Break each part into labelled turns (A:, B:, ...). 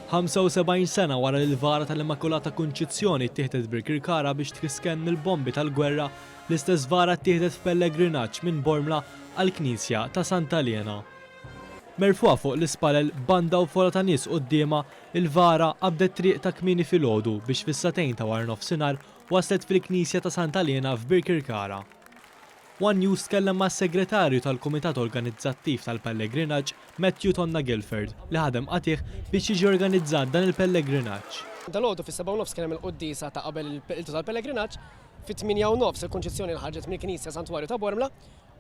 A: 75 sena wara li l-vara tal-Immakulata Kunċizzjoni ttieħdet Birkirkara biex triskenn mill-bombi tal-gwerra, l-istess vara ttieħdet f'pellegrinaġġ minn Bormla għall-Knisja ta' Santa Liena. Merfugħa fuq l-ispalel, banda u fola ta' nies quddiemha, il-vara qabdet triq ta' kmieni filgħodu biex fis-sagħtejn ta' waranofsinhar waslet fil-Knisja ta' Santa Liena f'Birkirkara. One News tkellem mas-Segretarju tal-Kumitat Organizzattiv tal-Pellegrinaġġ, Matthew Tonna Guilford, li ħadem qatigħ biex jiġi organizzat dan il-pellegrinaġġ.
B: Dalgħodu fis-sebgħa u nofs kien hemm il-quddiesa ta' qabel il-bidu tal-pellegrinaġġ. Fit-tmienja u nofs il-Kunċizzjoni nħarġet mill-Knisja Santwarju ta' Bormla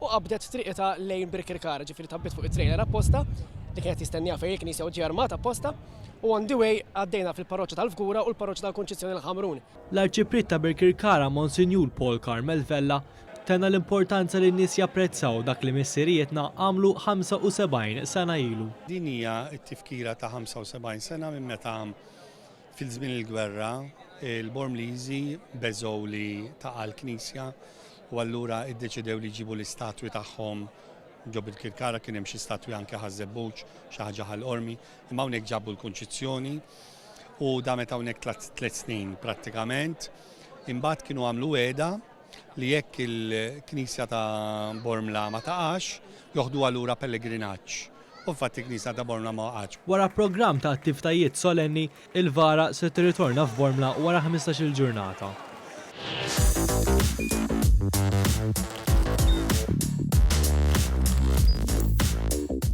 B: u qabdet triqitha lejn Birkirkara, ġifieri tgħabbiet fuq it-trailer apposta li kien qed jistenniha fejn il-Knisja u ġie armat apposta u on the way għaddejna fil-Parroċċa tal-Fgura u l-Parroċċa tal-Kunċizzjoni l-Ħamrun.
A: L-Arċipriet ta' Birkirkara Monsinjur Paul Carmel Vella tenna l-importanza li n-nies japprezzaw dak li missirijietna għamlu 75 sena ilu.
C: Din hija t-tifkira ta' 75 sena minn meta fil-żmien il-gwerra il-Bormliżi beżgħu li taqa' l-knisja u allura iddeċidew li jġibu l-istatwi tagħhom ġo Birkirkara, kien hemm xi statwi anke Ħaż-Żebbuġ, xi ħaġa Ħal Qormi, imma hawnhekk ġabu l-Kunċizzjoni u damet hawnhekk tliet snin prattikament. Imbagħad kienu għamlu wegħda li jekk il-knisja ta' Bormla ma taqax, joħduha lura pellegrinaġġ. U infatti l-knisja ta' Bormla ma waqgħetx.
A: Wara programm ta' attivtajiet solenni, il-vara se tirritorna f'Bormla wara ħmistax-il ġurnata.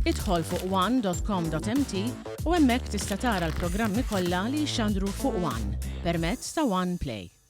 D: Idħol fuq one.com.mt u hemmhekk tista' tara l-programmi kollha li jixxandru fuq One permezz ta' One Play.